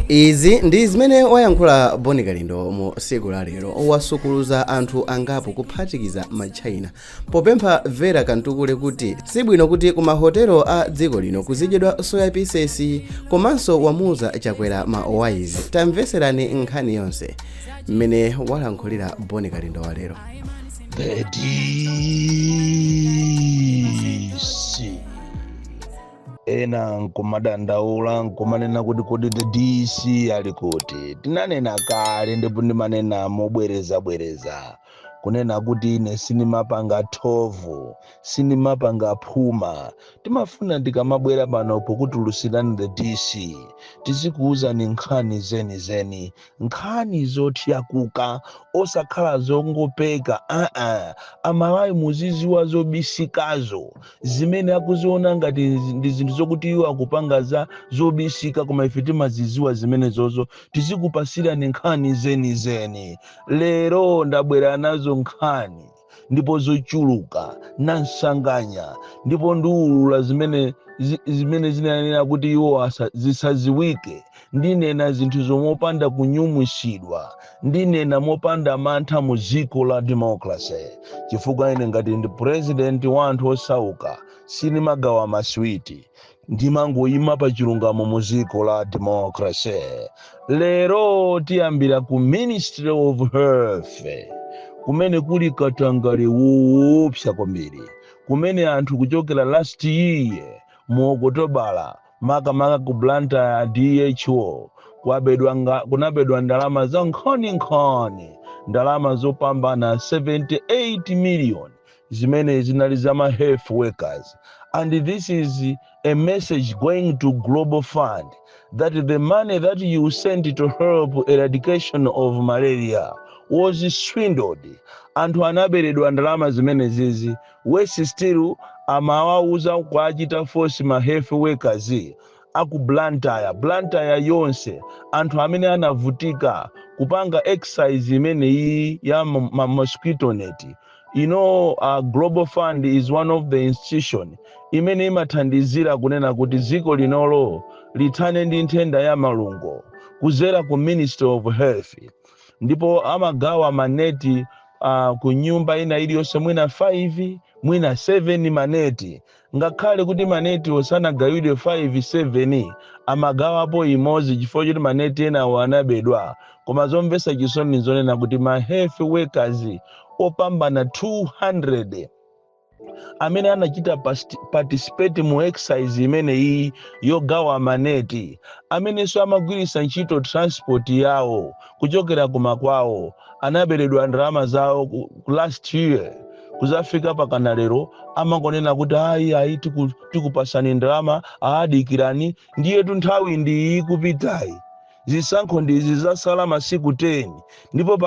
Izi ndi zimene wayankhula Bon Kalindo mu tsiku la lero. Wasukuluza anthu angapo, kuphatikiza Machina, popempha Vera Kantukule kuti sibwino kuti ku mahotelo a dziko lino kuzidyedwa soya pieces, komanso wamuuza Chakwera ma wise. Tamveserani nkhani yonse mmene walankhulira Bon Kalindo wa lero. The DC. Ena nkumadandaula, nkumanena kuti kodi the DC ali kuti? Tinanena kale, ndipo ndimanena mobwerezabwereza kunena kuti ine sindimapanga thovu, sindimapanga phuma. Timafuna tikamabwera pano pokutulutsirani the DC, tizikuwuzani nkhani zenizeni, nkhani zotyakuka, osakhala zongopeka. Aa, Amalawi, muziziwa zobisikazo zimene akuziona ngati ndi zinthu zokuti iwo akupanga za zobisika, koma ife timaziziwa zimenezozo. Tizikupasirani nkhani zenizeni. Lero ndabwera nazo nkhani, ndipo zochuluka nansanganya, ndipo ndiwulula zimene zinanena kuti iwo zisaziwike. Ndinena zinthu zomopanda kunyumwisidwa, ndinena mopanda mantha mu dziko la democracy, chifukwa ine ngati ndi president wa anthu osauka sindimagawa maswiti, ndimangoyima pa chilungamo mu dziko la democracy. Lero tiyambira ku Ministry of Health, kumene kuli katangale woopsa kwambiri, kumene anthu kuchokera last year mu Okotobala, makamaka ku Blantyre DHO, kunabedwa ndalama za nkhaninkhani, ndalama zopambana 78 million zimene zinali za ma health workers. And this is a message going to Global Fund that the money that you sent to help eradication of malaria was swindled. Anthu anaberedwa ndalama zimene zizi. Worse still, amawauza kuachita force ma health workers aku Blantyre, Blantyre yonse, anthu amene anavutika kupanga exercise imeneyi ya ma mosquito net. Global Fund is one of the institution imene imathandizira kunena kuti dziko linolo lithane ndi nthenda ya malungo kuzera ku Ministry of Health, ndipo amagawa maneti ku nyumba ina iliyonse, mwina 5, mwina 7 maneti. Ngakhale kuti maneti osanagawidwe 5, 7, amagawapo imodzi chifukwa choti maneti enawo anabedwa. Koma zomvetsa chisoni zonena kuti ma health workers opambana 200 amene anachita participate mu exercise imeneyi yogawa maneti, amenenso amagwiritsa ntchito transport yawo kuchokera kumakwawo, anaberedwa ndalama zawo ku last year kuzafika pakana lero. Amangonena kuti ayi, ayi, tikupasani ndalama, aadikirani. Ndiyetu nthawi ndi ikupitayi. Zisankho ndizi zasala masiku 10, ndipo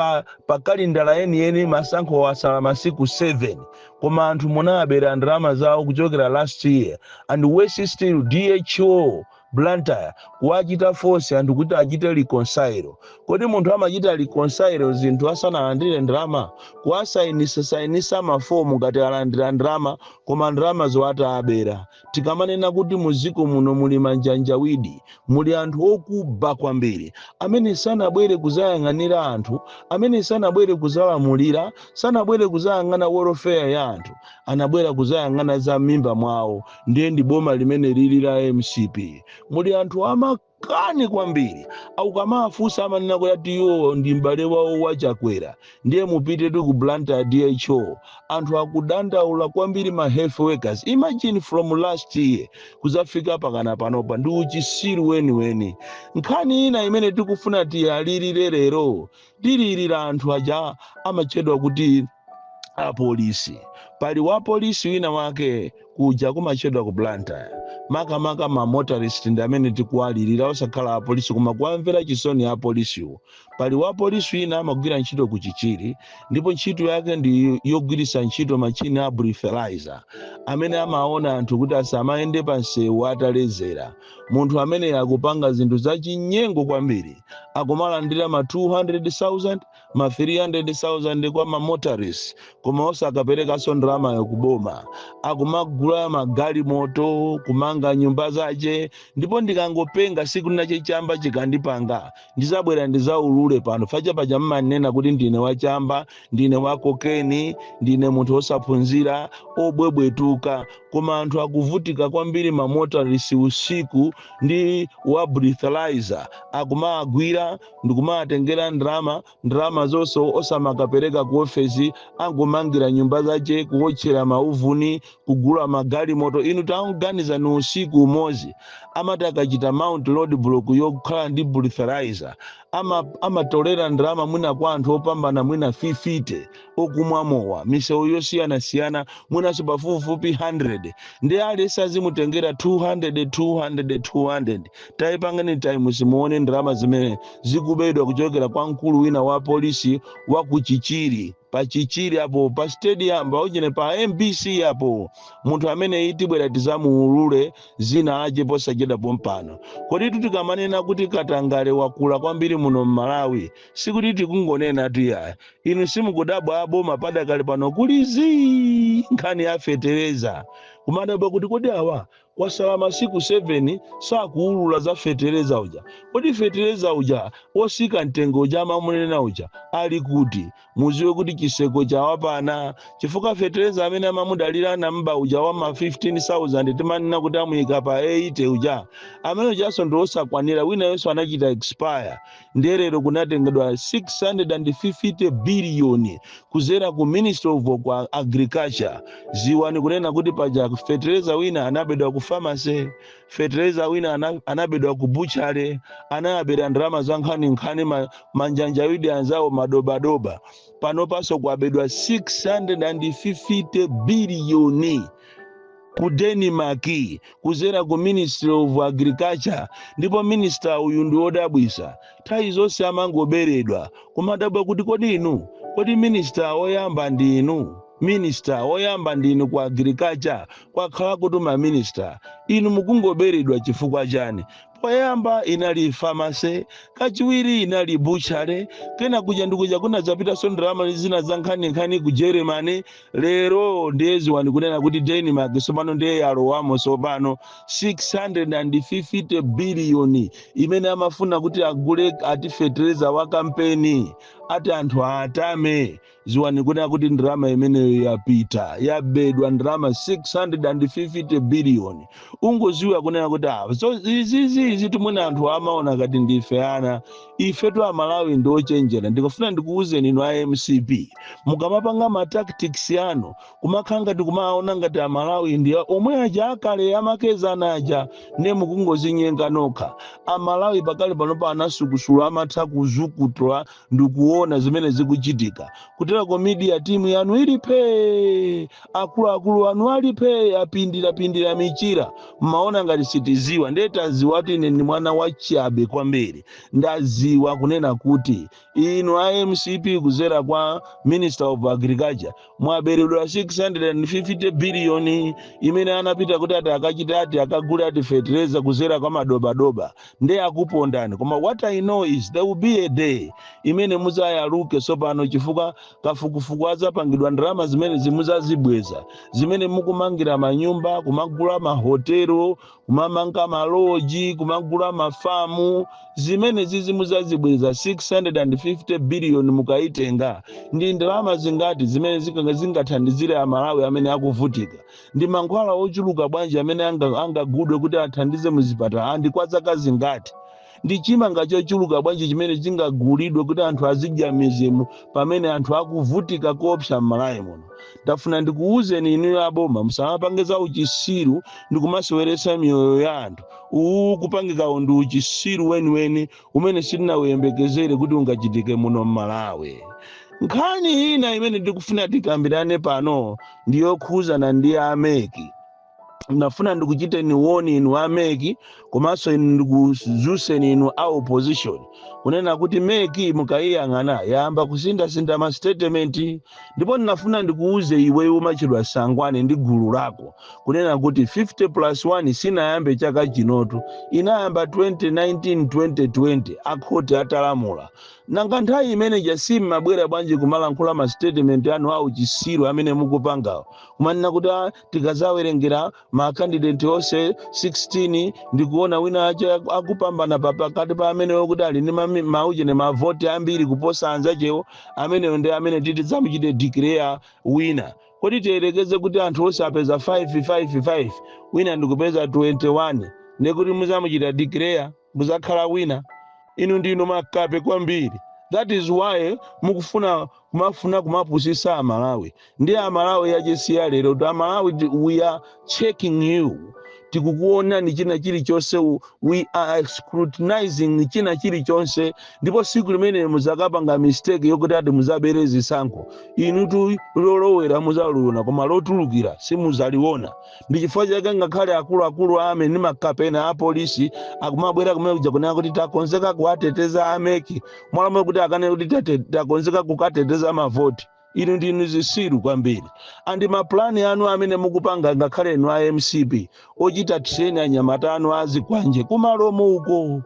pa kalendala yeniyeni masankho asala masiku 7, koma anthu munabera ndalama zawo kuchokera last year. And worse still, DHO Blantyre kuwachita force anthu kuti achite reconcile. Kodi munthu amachita reconcile zinthu asanalandire ndalama? Kuwasayinisa sayinisa mafomu ngati alandira ndalama, koma ndalama zowata abera. Tikamanena kuti muziko muno muli manjanjawidi, muli anthu okuba kwambiri amene sanabwere kuzayang'anira anthu, amene sanabwere kuzalamulira, sanabwere kuzayang'ana welfare ya anthu, anabwera kuzayang'ana za mimba mwawo. Ndiye ndi boma limene lili la MCP. Muli anthu amakani kwambiri. Akukamafunsa amanena kuti iwo ndi m'bale wawo waChakwera. Ndiye mupitetu ku Blantyre DHO, anthu akudandaula kwambiri, ma health workers. Imagine, from last year kuzafika pakana panopa, ndi uchisiru weniweni. Nkhani ina imene tikufuna tiyalirire lero, tilirira anthu aja amatchedwa kuti apolisi. Pali wapolisi wina wake kuja kumatchedwa ku Blantyre, makamaka ma motorist ndi amene tikuwalirira, osakhala apolisi, koma kuwamvera chisoni apolisiwo. Pali wapolisi wina amagwira ntchito ku Chichiri, ndipo ntchito yake ndi yogwiritsa ntchito machine a breathalyzer amene amaona anthu kuti asamayende pa msewu atalezera. Munthu amene akupanga zinthu zachinyengo kwambiri, akumalandira ma 200,000, ma 300,000 kwa ma motorist, koma osakaperekanso ndalamayo kuboma. Akumagula Kumagula magalimoto, kumanga nyumba zace. Ndipo ndikangopenga siku linache, chamba chikandipanga, ndizabwera ndizaulule pano. Facha paja mmanena kuti ndine wachamba, ndine wa cocaine, ndine munthu osaphunzira, obwebwetuka. Koma anthu akuvutika kwambiri. Ma motorist usiku ndi wa breathalyzer akumagwira ndikumatengera ndalama. Ndalama zonse osamakapereka ku ofesi, angomangira nyumba zace, kuwotchera mauvuni, kugula magalimoto. Inu tangoganiza, ni usiku umodzi amati akachita mount road block yokhala ndi breathalyzer, amatolera ndalama mwina kwa anthu opambana mwina 50 okumwa mowa misewu yosiyanasiyana, mwinanso pafupifupi 100, ndi aliyense azimutengera 200, 200, 200. Tayipangani times, muone ndalama zimene zikubedwa kuchokera kwa mkulu wina wa polisi wa ku Chichiri, pa Chichiri apo, pa stadium pauchene, pa MBC apo. Munthu amene itibwera tizamuulule zina ache posachedwa pompano. Kodi tikamanena kuti katangale wakula kwambiri muno mMalawi, sikuti tikungonena tuya. Inu simukudabwa aboma padakali pano kuli zii nkhani ya fetereza, kumadabwa kuti kodi awa kwasala masiku 7 sakuulula za fetereza uja? Kodi fetereza uja osika mtengo uja amamunena uja ali kuti? Muziwe kuti chiseko chawapana, chifukwa fetereza amene amamudalira namba uja wa ma 15,000 timanena kuti amuyika pa 80 uja, amene ujanso ndi osakwanira. Wina yonso anachita expire. Nderero kunatengedwa 650 biliyoni kuzera ku Ministry of Agriculture. Ziwani kunena kuti paja fetereza wina anabedwa ku pharmacy, fetereza wina anabedwa ku butchery, anayabera ndalama za nkhaninkhani manjanjawidi anzawo madobadoba. Pano paso kwabedwa 650 biliyoni ku Denmark kuzera ku Ministry of Agriculture. Ndipo minister uyu ndi wodabwisa, nthawi zonse amangoberedwa. Kumadabwa kuti kodi inu, kodi minister woyamba ndi inu, minister woyamba ndinu ku agriculture, kwakhala kuti ma minister inu mukungoberedwa chifukwa chani? Poyamba inali pharmacy, kachiwiri inali butchery, kena kuja ndikuja kunazapitanso ndalama zina za nkhaninkhani ku Germany. Lero ndiye ziwani kunena kuti Denmark sopano ndiye yalowamo sopano. 650 biliyoni imene amafuna kuti agule ati fetereza wa kampeni, ati anthu atame. Ziwani kunena kuti ndalama imeneyo yapita, yabedwa ndalama 650 biliyoni. Ungoziwa kunena kuti so izizi izi timwene anthu amaona ngati ndife ana. Ifetu Amalawi ndi ochenjera. Ndikufuna ndikuwuzeni inu a MCP, mukamapanga ma tactics anu, kumakhala ngati kumaona ngati Amalawi ndi omwe aja akale amakezana aja, ne mukungozinyenga nokha. Amalawi pakali panopa anasukusula, amatha kuzukutula ndikuona zimene zikuchitika. Kuterako media team yanu ilipe, akuluakulu anu alipe, apindirapindira michira, mmaona ngati sitiziwa. Ndiye taziwa kuti ine ndi mwana wachabe kwambiri. Ndaziwa kunena kuti inu a MCP kuzera kwa Minister of Agriculture mwaberedwa 650 biliyoni imene anapita kuti ati akachita, ati akagule ati fetereza kuzera kwa madobadoba. Ndiye akupondani. Koma what I know is there will be a day imene muzayaluke sopano, chifukwa kafukufuku azapangidwa. Ndalama zimene zimuzazibweza, zimene mukumangira manyumba, kumagula mahotelo, kumamanga maloji, kumagula mafamu, zimene zizi muzazibweza. 650 biliyoni mukaitenga, ndi ndalama zingati zimene zingathandizire Amalawi amene akuvutika? Ndi mankhwala ochuluka bwanji amene angagudwe kuti athandize muzipatala andi kwa zaka zingati? Ndi chimanga chochuluka bwanji chimene chingagulidwe kuti anthu azidya mizimu pamene anthu akuvutika koopsa m'Malawi muno? Ndafuna ndikuwuzeni inuyo aboma, musamapange za uchisiru ndi kumaseweretsa miyoyo ya anthu. Uwu kupangikawo ndi uchisiru weniweni umene sitinawuyembekezere kuti ungachitike muno m'Malawi. Nkhani ina imene tikufuna tikambirane pano ndiyokhuzana ndi a MEC. Nafuna ndikuchiteni warn inu a MEC, komanso inu ndikuzuseni inu a opposition, kunena kuti MEC mukayiyang'ana yayamba kusinthasintha ma statement. Ndipo ndinafuna ndikuuze iweyo umachedwa Sangwani ndi gulu lako kunena kuti 50 plus 1 sinayambe chaka chinotu, inayamba 2019, 2020 akhoti atalamula. Nanga nthawi imeneja simmabwera bwanji kumalankhula ma statement anu awu chisiru amene mukupangawo, kumanena kuti, "Ah, tikazawerengera ma candidate onse 16, ndikuona wina ache akupambana pa pakati pa amenewo kuti ali ndi mauchene mavoti ambiri kuposa anzachewo, amenewo ndi amene titi tidzamuchite declare wina"? Kodi tiyerekeze kuti anthu onse apeza 555, wina ndikupeza 21, ndekuti muzamuchita declare muzakhala wina? Inu ndinu makape kwambiri. That is why mukufuna kumafuna kumapusisa Amalawi. Ndi Amalawi yachisiya lero kuti Amalawi, we are checking you, tikukuonani china chilichonse, we are scrutinizing china chilichonse. Ndipo siku limene muzakapanga mistake yokuti ati muzabere zisankho, inutu lolowera muzaliona, koma lotulukira simuzaliona. Ndi chifukwa chake ngakhale akuluakulu ame ndi makapena a polisi akumabwera kumene kuja kunena kuti takonzeka kuwateteza a MEC, mwalomwe kuti akane kuti takonzeka kukateteza mavoti. Inu ndinu zisiru kwambiri. And maplani anu amene mukupanga, ngakhale inu a MCP, ochita train anyamata anu azikwanje kumalomo uko,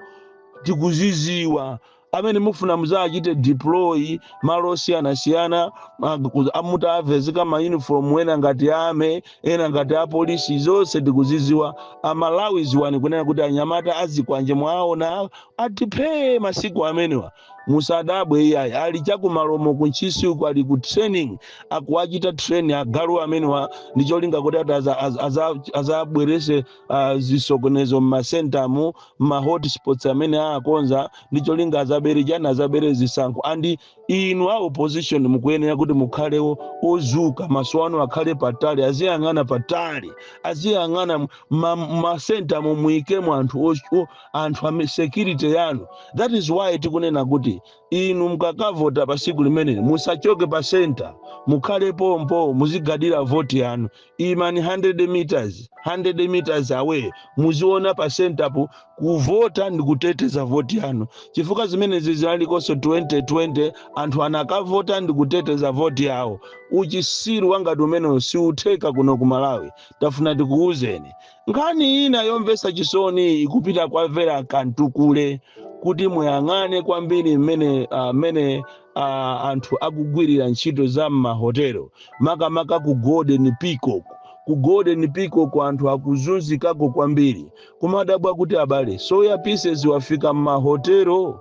tikuziziwa, amene mufuna muzachite deploy malo osiyanasiyana, mutavezeka ma uniform, ena ngati ame, ena ngati apolisi, zonse tikuziziwa. Amalawi, ziwani kunena kuti anyamata azikwanje mwaona atiphe masiku amenewa, musadabwe iyayi, ali chakumalomo kuntchisi uku, ali ku training, akuwachita train agalu amenewa ndi cholinga kuti ati azabwerese zisokonezo mmasentamu, mma hotspots amene aakonza, ndi cholinga azabere chani? Azabere zisankho. And inu a opposition mukuyenera kuti mukhalewo ozuka, maso anu akhale patali, aziyang'ana patali, aziyang'ana masentamo, muyikemo anthu anthu ame security yanu. That is why tikunena kuti inu mukakavota pa siku limeneli, musachoke pa center, mukhale pompo, muzigadira voti yanu. Imani 100 meters, 100 meters away, muziona pa center po. Kuvota ndi kuteteza voti yanu, chifukwa zimenezi zinalikonso 2020, anthu anakavota ndi kuteteza voti yawo. Uchisiru wangati umenewo siutheka kuno ku Malawi. Tafuna tikuwuzeni nkhani ina yomvetsa chisoni ikupita kwa Vera Kantukule, kuti muyang'ane kwambiri mmene anthu akugwirira ntchito za m'mahotelo, makamaka ku Golden Peacock. Ku Golden Peacock anthu akuzunzikako kwambiri. Kumadabwa kuti, abale, soya pieces wafika m'mahotelo,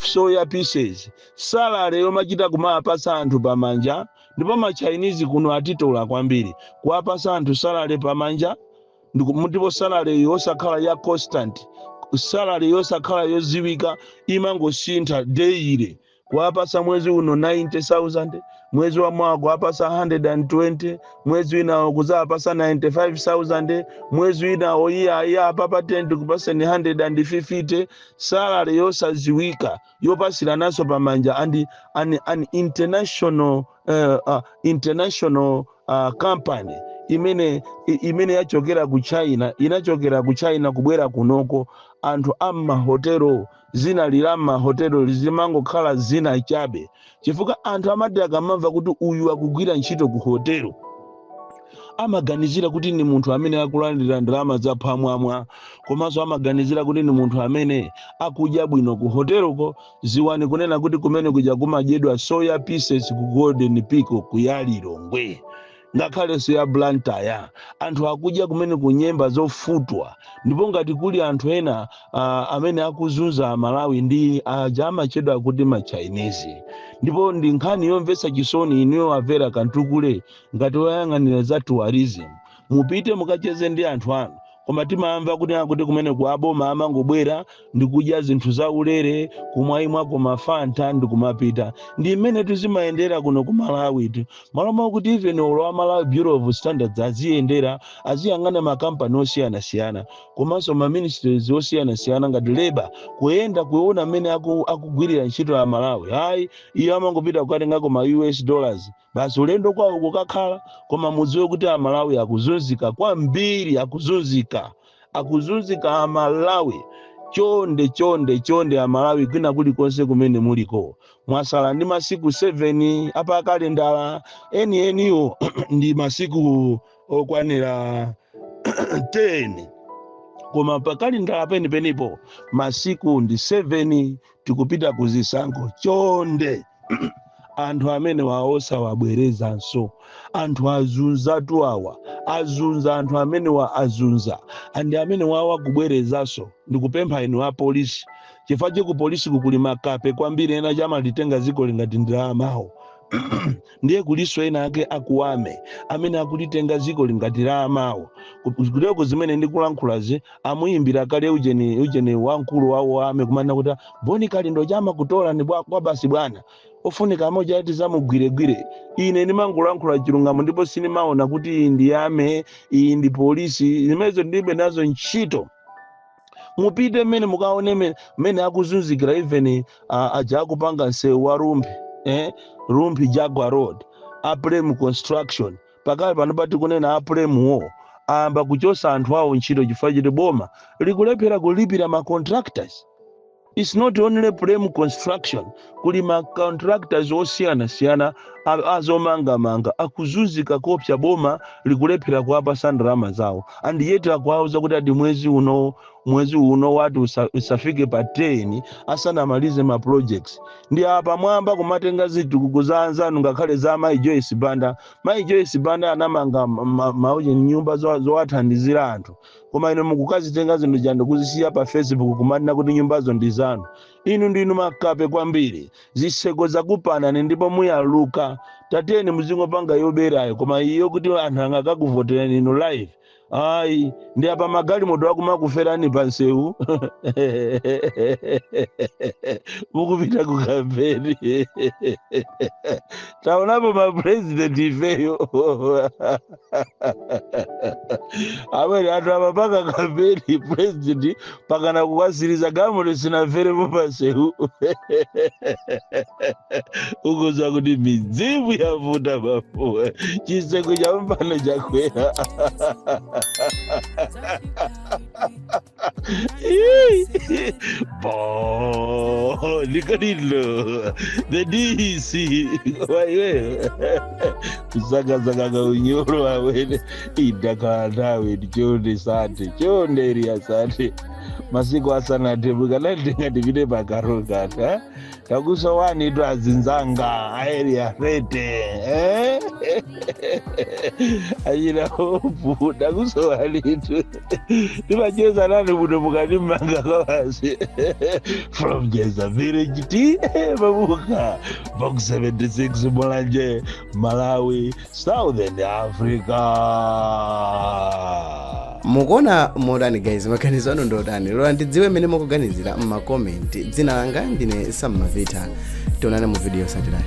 soya pieces, salary yomachita kumapasa anthu pamanja. Ndipo ma Chinese kuno atitola kwambiri, kuwapasa anthu salary pamanja, ndipo salary yosakhala ya constant, salary yosakhala yoziwika, imangosintha daily. Kuwapasa mwezi uno 90,000, mwezi wa mwaka kuwapasa 120, mwezi winawo kuzapasa 95,000, mwezi winawo iya iya apapa 10 kupaseni 150. Salary yosaziwika, yopasirananso pamanja, and an international company imene yachokera ku China, inachokera ku China kubwera kunoko. Anthu am'mahotelo, zina lila m'mahotelo zimangokhala zina chabe, chifukwa anthu amati akamamva kuti uyu akugwira ntchito ku hotelo, amaganizira kuti ni munthu amene akulandira ndalama zaphwamwamwa, komanso amaganizira kuti ni munthu amene akudya bwino ku hoteloko. Ziwani kunena kuti kumene kuja kumadyedwa soya pieces ku Golden Peacock ku Lilongwe, ngakhalenso ya Blantyre, anthu akudya kumene kunyemba zofutwa. Ndipo ngati kuli anthu ena amene akuzunza Amalawi, ndi aja amachedwa kuti ma Chinese. Ndipo ndi nkhani yomvetsa chisoni. Inuyo a Vera Kantukule, ngati woyang'anira za tourism, mupite mukacheze ndi anthu anu. Komanso Koma timamva kuti akuti kumene ku aboma amangobwera ndi kudya zinthu zaulere, kumwayimwako mafanta ndi kumapita. Ndi mmene tizimayendera kuno ku Malawi tu. Malo mwakuti even olo a Malawi Bureau of Standards aziyendera, aziyang'ana makampani osiyanasiyana komanso ma ministries osiyanasiyana ngati labor, kuyenda kuona mmene akugwirira ntchito ya Malawi. Hayi, iyo amangopita kukatengako ma US dollars basi, ulendo kwawo kukakhala. Koma mudziwe kuti Amalawi akuzunzika kwambiri, akuzunzika, akuzunzika Amalawi. Chonde, chonde, chonde Amalawi kwina kulikonse kumene muliko, mwasala ndi masiku 7 apa kalendala. Enieniwo ndi masiku okwanira 10, koma pa kalendala penipenipo masiku ndi 7. Tikupita kuzisankho. Chonde, anthu amene waosa wabwerezanso, anthu azunzatu awa, azunza anthu amene wa azunza andi amene wawa kubwerezanso. Ndikupempha inu a polisi, chifukwa ku polisi kuli makape kwambiri, ena chamalitenga dziko lingati ndalamawo. Ndiye kuliso ena ake akuwame amene akulitenga dziko lingati la amawo. Kuteko zimene ndikulankhulazi, amuyimbira kale ujeni wamkulu wawo ame kumanena kuti Boni Kalindo chama kutola ni kwa basi bwana, ofunika amoja ati zamugwiregwire. Ine ndimangolankhula chilungamo, ndipo sinimaona kuti iyi ndi ame, iyi ndi polisi, zimenezo ndilibe nazo ntchito. Mupite mmene mukaone mmene akuzunzikira even aja akupanga msewu wa Rumphi, Rumphi Jaguar Road, Aprem Construction. Pakali pano pati kunena Apremwo ayamba kuchosa anthu awo ntchito chifukwa choti boma likulephera kulipira ma contractors. It's not only Prem Construction, kuli ma contractors osiyanasiyana azomangamanga akuzunzika kopsa, boma likulephera kuwapasa ndalama zawo. And yet akuwauza kuti ati mwezi uno, mwezi uno wati usafike pa 10 asanamalize ma projects. Ndi apa mwamba kumatenga zitukuko za anzanu, ngakhale za Mai Joyce Banda. Mai Joyce Banda anamanga mauje nyumba zowathandizira anthu, koma inu mukukazitenga zinthu jando kuzisiya pa Facebook kumanena kuti nyumbazo ndi zanu. Inu ndinu makape kwambiri, zitseko zakupanani ndipo muyaluka. Tateni muzingopanga yoberayo, koma iyo kuti anthu angakakuvoterani inu live, ayi. Ndi apa magalimoto akumakuferani pa nsewu mukupita ku kampeni. Taonapo mapresident ifeyo amene anthu amapanga kampeni, president pakana kukasiriza galimoto sinaferepo pansewu. Ukuza kuti midzimu yavuta mafuwa, chiseko cha mpano chakwera. Bon Kalindo the DC, waiwe kusakasaka unyoro awene idakhala nthawi. Chonde sate, chonde iriya sate, masiku asanathe mukananditenga ndipite pakarongata. Takusowani tu azinzanga aeriya 30, eh? Achina hopu, takusowani tu, timacheza nani muno mukati mmanga kwawasi. From Jeza Village, T/A Mabuka, Box 76, Mulanje, Malawi, Southern Africa. Mukuona motani guys? Maganizo anu ndotani? Lola ndidziwe mmene mukuganizira mmakomenti. Dzina langa ndine Sam Mavita. Tionane mu video yotsatirayi.